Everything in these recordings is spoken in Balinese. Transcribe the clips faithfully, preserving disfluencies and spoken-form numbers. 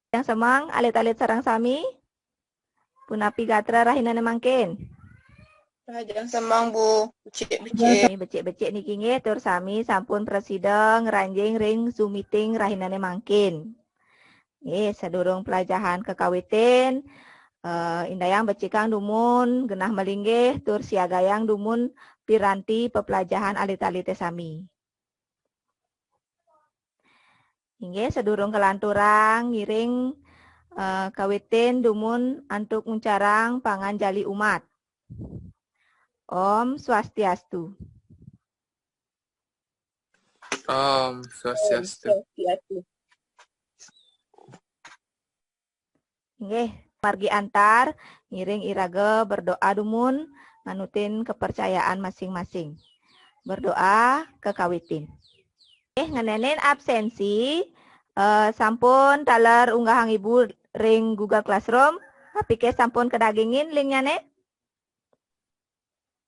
Rahajeng semeng, alit-alit sareng sami. Punapi gatra rahinané mangkin? Rahajeng semeng, Bu. Becik-becik. Becik-becik niki nggih, tur sami sampun prasida ngranjing ring Zoom meeting rahinané mangkin. Nggih, sadurung pelajahan kakawitin, eh, indayang becikang dumun genah malinggih tur siagayang dumun piranti pepelajahan alit-alité sami. Inggih, sadurung kalanturang ngiring, eh, kawitin dumun antuk nguncarang panganjali umat. Om Swastiastu. Om Swastiastu. Inggih, margi antar, ngiring iraga berdoa dumun nganutin kepercayaan masing-masing. Berdoa kakawitin. Inggih, ngenénin absensi, eh, sampun taler unggahang Ibu ring Google Classroom. Napiké sampun kadagingin linknyané?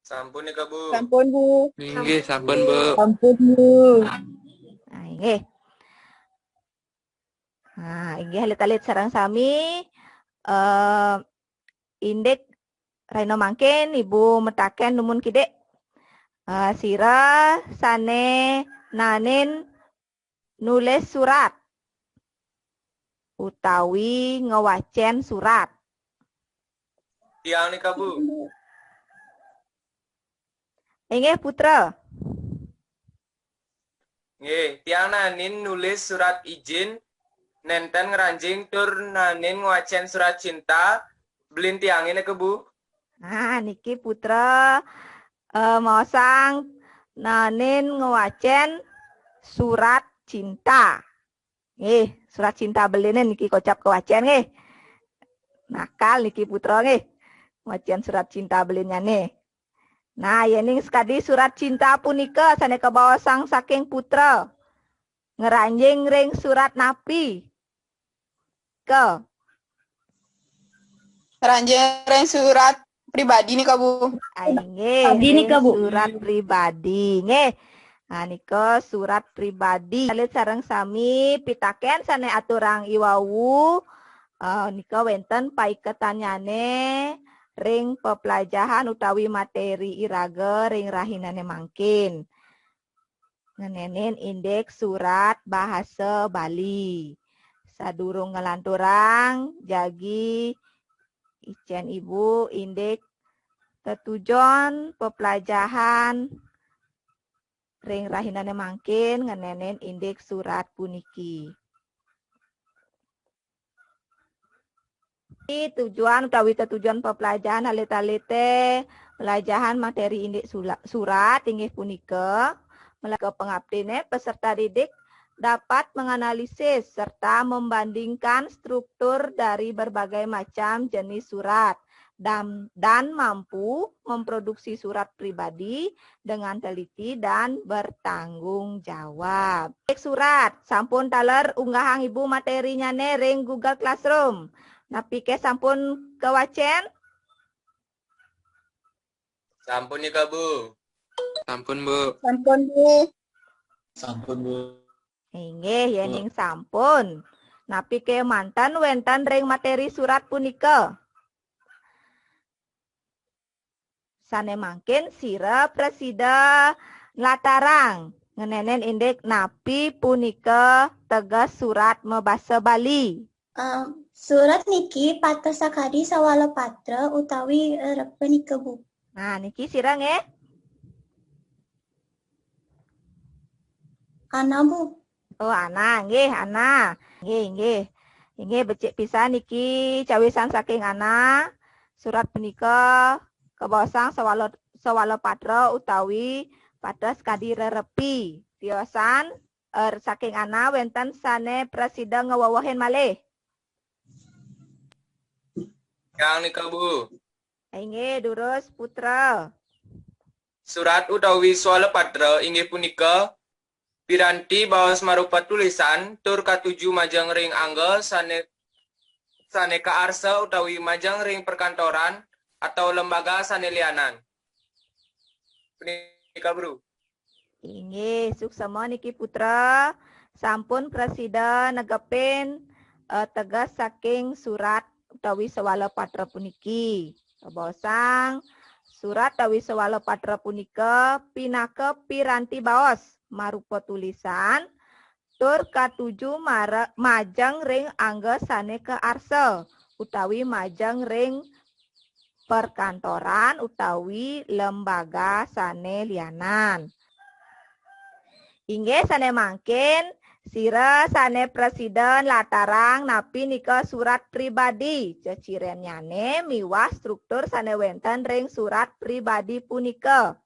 Sampun nika, Bu. Sampun, Bu. Inggih, sampun, Bu. Sampun, Bu. Nah, inggih. Nah, inggih alit-alit sareng sami, eh, indik rahina mangkin Ibu mataken dumun kidik. Eh, sira sané naenin nulis surat utawi ngwacén surat. Tiang nika, Bu. Inggih, Putra. Nggih, tiang naenin nulis surat ijin, nénten ngranjing tur naenin ngwacén surat cinta, belin tiangé nika, Bu. Nah, niki Putra, eh, maosang naenin ngwacén surat cinta. Nggih, surat cinta beliné niki kocap kawacén nggih. Nakal niki Putra nggih. Ngwacén surat cinta belinnyané. Nah, yéning sakadi surat cinta punika sané kabaosang saking Putra, ngranjing ring surat napi? Ke. Ngranjing ring surat pribadi nika, Bu. Ah, inggih, Pribadi nika, ring Bu. Surat pribadi, nggih. Nah, nika surat pribadi. Alit sareng sami pitakén sané aturang iwau, eh, nika wénten paiketannyané ring peplajahan utawi materi iraga ring rahinané mangkin. Ngenénin indik surat bahasa Bali. Sadurung nglanturang, jagi icén Ibu indik tetujon peplajahan ring rahinané mangkin ngenénin indik surat puniki. Tujuan utawi tetujon peplajahan alit-alité, pelajahan materi indik sula- surat inggih punika, melaga pengabdiné peserta didik dapat menganalisis serta membandingkan struktur dari berbagai macam jenis surat dan, dan mampu memproduksi surat pribadi dengan teliti dan bertanggung jawab. Surat, sampun taler unggahang Ibu materinnyané ring Google Classroom. Napiké sampun kawacén? Sampun nika, Bu. Sampun, Bu. Sampun, Bu. Sampun, Bu. Inggih, yéning sampun. Napiké manten wénten ring materi surat punika? Sané mangkin sira prasida nlatarang ngenénin indik napi punika teges surat mabasa Bali. Em, surat niki pateh sakadi sawala patra utawi rerepa nika, Bu. Nah, niki sira nggih. Ana, Bu. Oh, Ana, nggih, Ana. Nggih, nggih. Inggih becik pisan niki cawisan saking Ana. Surat punika kabaosang sawala, sawala patra utawi pateh sakadi rerepi. Tiosan, er, saking Ana wénten sané prasida ngawewehin malih. Tiang nika, Bu. Inggih, durus Putra. Surat utawi swala patra inggih punika piranti baos marupa tulisan tur katuju majeng ring angga sané, sané kaarsa utawi majeng ring perkantoran atau lembaga sané lianan. Punika, Bu. Inggih, suksema niki Putra. Sampun prasida negepin, eh, teges saking surat utawi sewala patra puniki. Kabaosang, surat utawi sewala patra punika pinaka piranti baos marupa tulisan tur katuju mara-, majeng ring angga sane kaarsa utawi majeng ring perkantoran utawi lembaga sane lianan. Inggih sane mangkin, sira sane prasida nlatarang napi nika surat pribadi, cecirennyane miwah struktur sane wenten ring surat pribadi punika.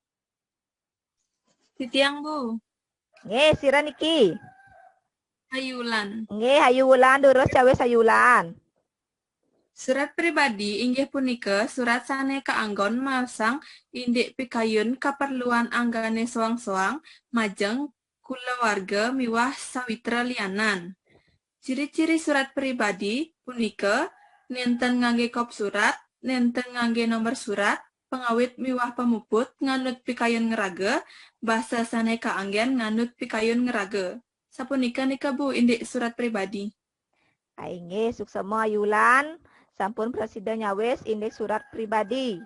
Titiang, Bu. Nggih, sira niki. Ayu Wulan. Nggih, Ayu Wulan, durus cawis Ayu Wulan. Surat pribadi inggih punika surat sane kaanggon maosang indik pikayun kaperluan anggane soang-soang majeng kulawarga miwah sawitra lianan. Ciri-ciri surat pribadi punika nenten ngangge kop surat, nenten ngangge nomor surat, pengawit miwah pamuput nganut pikayun ngraga, basa sane kaanggen nganut pikayun ngraga. Sapunika nika, Bu, indik surat pribadi. Ah, inggih, suksema Ayu Wulan, sampun prasida nyawis indik surat pribadi.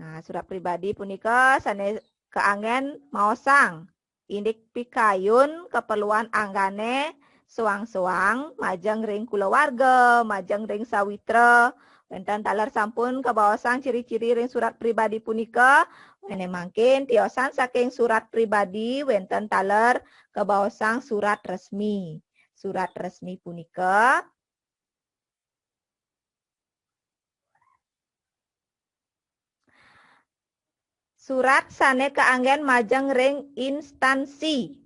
Nah, surat pribadi punika sane kaanggen maosang indik pikayun keperluan anggane soang-soang majeng ring kulawarga, majeng ring sawitra. Wenten taler sampun kabaosang ciri-ciri ring surat pribadi punika. Sane mangkin tiosan saking surat pribadi wenten taler kabaosang surat resmi. Surat resmi punika surat sane kaanggen majeng ring instansi,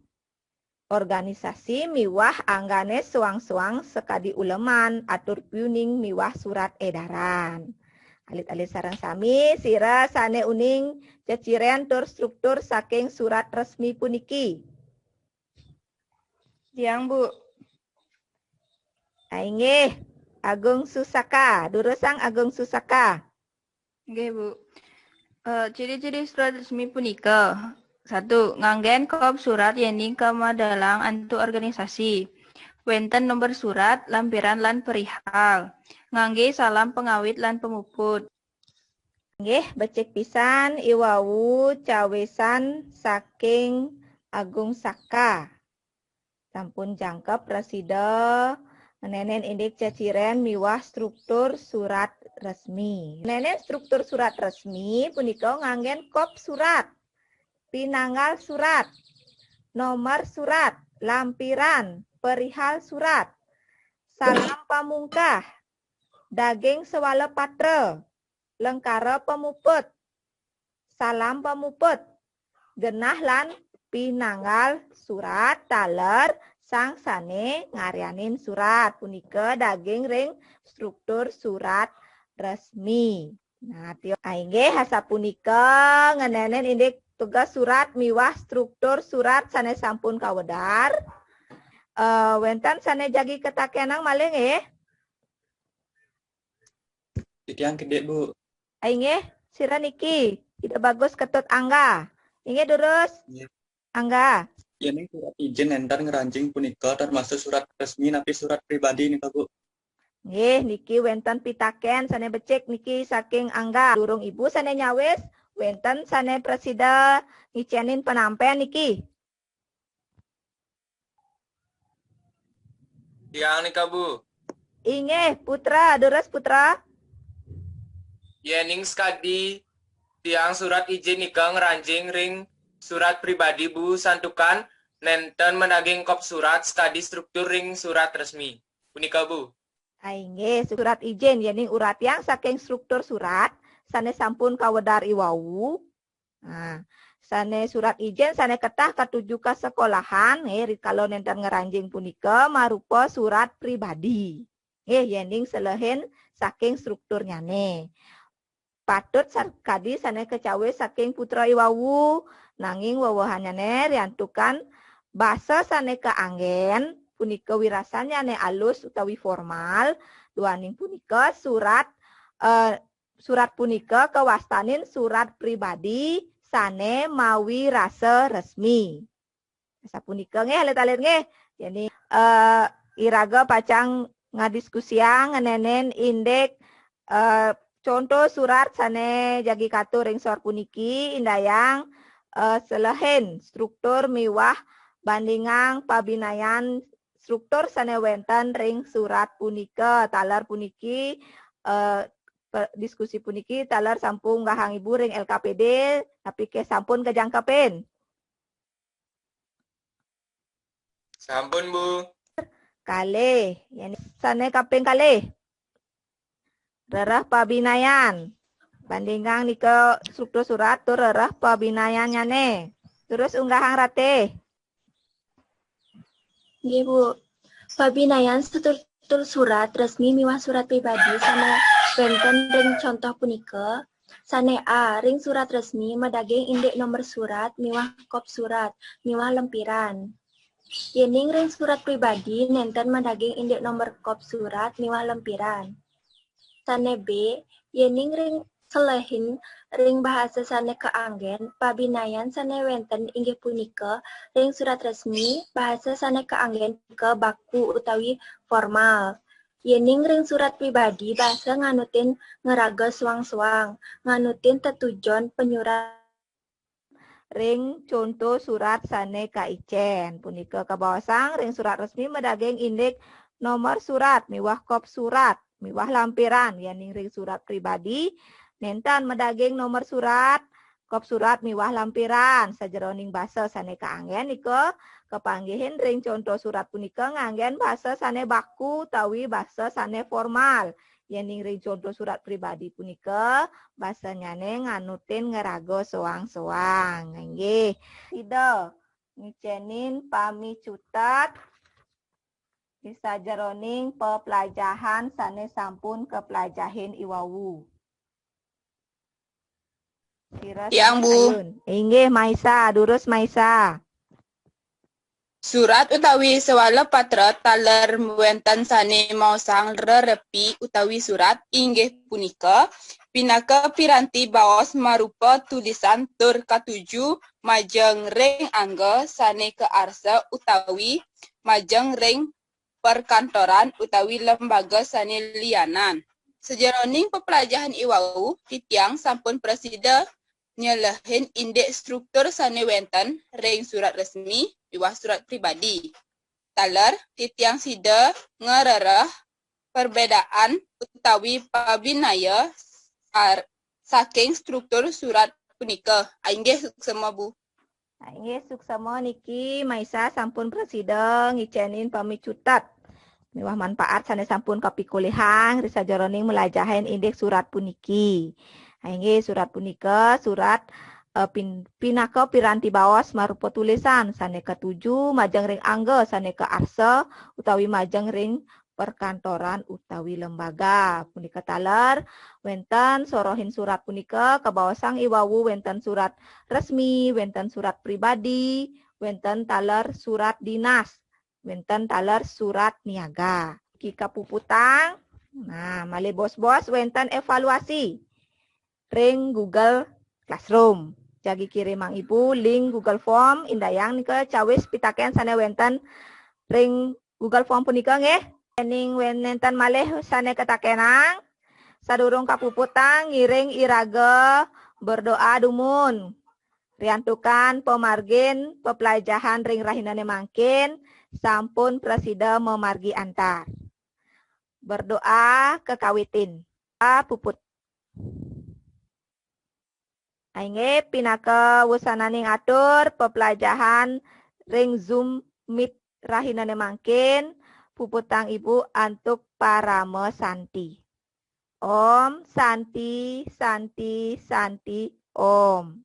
organisasi miwah anggane soang-soang sakadi uleman, atur piuning miwah surat edaran. Alit-alit sareng sami, sira sane uning ceciren tur struktur saking surat resmi puniki. Tiang, Bu. Ah, inggih, Agung Susaka. Durusang Agung Susaka. Nggih, Bu. Eh, ciri-ciri surat resmi punika, satu, nganggen kop surat yening kamedalang antuk organisasi. Wenten nomor surat, lampiran, lan perihal. Ngangge salam pengawit lan pamuput. Nggih, becik pisan iwau cawisan saking Agung Saka. Sampun jangkep prasida ngenenen indik ceciren miwah struktur surat resmi. Ngenenen struktur surat resmi punika nganggen kop surat, pinanggal surat, nomor surat, lampiran, perihal surat, salam pamungkah, daging sewala patra, lengkara pamuput, salam pamuput, genah lan pinanggal surat taler sang sane ngaryanin surat punika daging ring struktur surat resmi. Nah, tio, ah, inggih asapunika ngenenen indik tugas surat miwah struktur surat sane sampun kawedar. Eh, wenten sane jagi ketakenang malih nggih? Titiang kedip, Bu. Ah, inggih, sira niki, Ida Bagus Ketut Angga. Inggih, durus. Nggih. Angga. Yening surat ijin nenten ngranjing punika termasuk surat resmi napi surat pribadi nika, Bu? Nggih, niki wenten pitaken sane becik niki saking Angga. Durung Ibu sane nyawis, wenten sane prasida ngicenin penampen niki. Tiang nika, Bu. Inggih, Putra, durus Putra. Yening sakadi tiang surat ijin nika ngranjing ring surat pribadi, Bu, santukan nenten madaging kop surat sakadi struktur ring surat resmi. Punika, Bu. Ah, inggih, surat ijin yening uratiang saking struktur surat sane sampun kawedar iwau. Nah, sane surat ijin sane ketah katuju ka sekolahan, nggih, rikala nenten ngranjing punika marupa surat pribadi. Nggih, yening selehin saking strukturnyane. Patut sakadi sane kacawis saking Putra iwau, nanging wewehannyane riantukan basa sane kaanggen punika wirasannyane alus utawi formal, duaning punika surat, eh, surat punika kawastanin surat pribadi sane mawirasa resmi. Sapunika nggih, alit-alit nggih. Jani, eh, iraga pacang ngadiskusiang ngeninin indik, eh, contoh surat sane jagi katur ring sor puniki, indayang, eh, selehin struktur miwah bandingang pabinayan struktur sane wenten ring surat punika. Taler puniki, eh, pe-, diskusi puniki taler sampun unggahang Ibu ring L K P D, napi ke sampun kajangkepin? Sampun, Bu. Kalih, yan sane kaping kalih. Rereh pabinayan. Bandingang nika struktur surat tur rereh pabinayannyane. Terus unggahang Ratih. Nggih, Bu. Pabinayan struktur surat resmi miwah surat pribadi sane wenten ring contoh punika. Sane A, ring surat resmi madaging indik nomor surat miwah kop surat miwah lempiran. Yening ring surat pribadi nenten madaging indik nomor kop surat miwah lempiran. Sane B, yening ring selehin ring bahasa sane kaanggen, pabinayan sane wenten inggih punika ring surat resmi, bahasa sane kaanggen punika baku utawi formal. Yening ring surat pribadi, bahasa nganutin ngeraga soang-soang, nganutin tetujon penyurat ring contoh surat sane kaicen. Punika kabaosang ring surat resmi madaging indik nomor surat miwah kop surat miwah lampiran. Yening ring surat pribadi, nenten madaging nomor surat, kop surat miwah lampiran. Sajeroning basa sane kaanggen nika kapanggihin ring contoh surat punika nganggen basa sane baku utawi basa sane formal. Yening ring contoh surat pribadi punika, basanyane nganutin ngeraga soang-soang. Inggih, sida ngicenin pamicutet di sajeroning peplajahan sane sampun kaplajahin iwau. Sira Tiang, Bu. Ayun. Inggih, Maisa, durus Maisa. Surat utawi sewala patra taler wenten sane maosang rerepi utawi surat, inggih punika pinaka piranti baos marupa tulisan tur katuju majeng ring angga sane kaarsa utawi majeng ring perkantoran utawi lembaga sane lianan. Sajeroning peplajahan iwau, titiang sampun prasida nyelehin indik struktur sane wenten ring surat resmi miwah surat pribadi. Taler, titiang sida ngrereh perbedaan utawi pabinaya sar-, saking struktur surat punika. Ah, inggih, suksema, Bu. Ah, inggih, suksema niki Maisa sampun prasida ngicenin pamicutet miwah manfaat sane sampun kapikolihang ri sajeroning mlajahin indik surat puniki. Ah, inggih, surat punika surat, eh, pin-, pinaka piranti baos marupa tulisan sane katuju majeng ring angga sane kaarsa utawi majeng ring perkantoran utawi lembaga. Punika taler wenten sorohin surat punika kabaosang iwau wenten surat resmi, wenten surat pribadi, wenten taler surat dinas, wenten taler surat niaga. Ki kapuputang, nah, malih bos-bos wenten evaluasi ring Google Classroom. Jagi kirimang Ibu link Google Form, indayang nika cawis pitaken sane wenten ring Google Form punika nggih. Yening wen-, nenten malih sane katakenang, sadurung kapuputang ngiring iraga berdoa dumun. Riantukan pamargin peplajahan ring rahinane mangkin sampun prasida mamargi antar. Berdoa kakawitin. Ah, puput. Inggih, pinaka wusananing atur peplajahan ring Zoom Meet rahinane mangkin, puputang Ibu antuk parama santi. Om Santi, Santi, Santi, Om.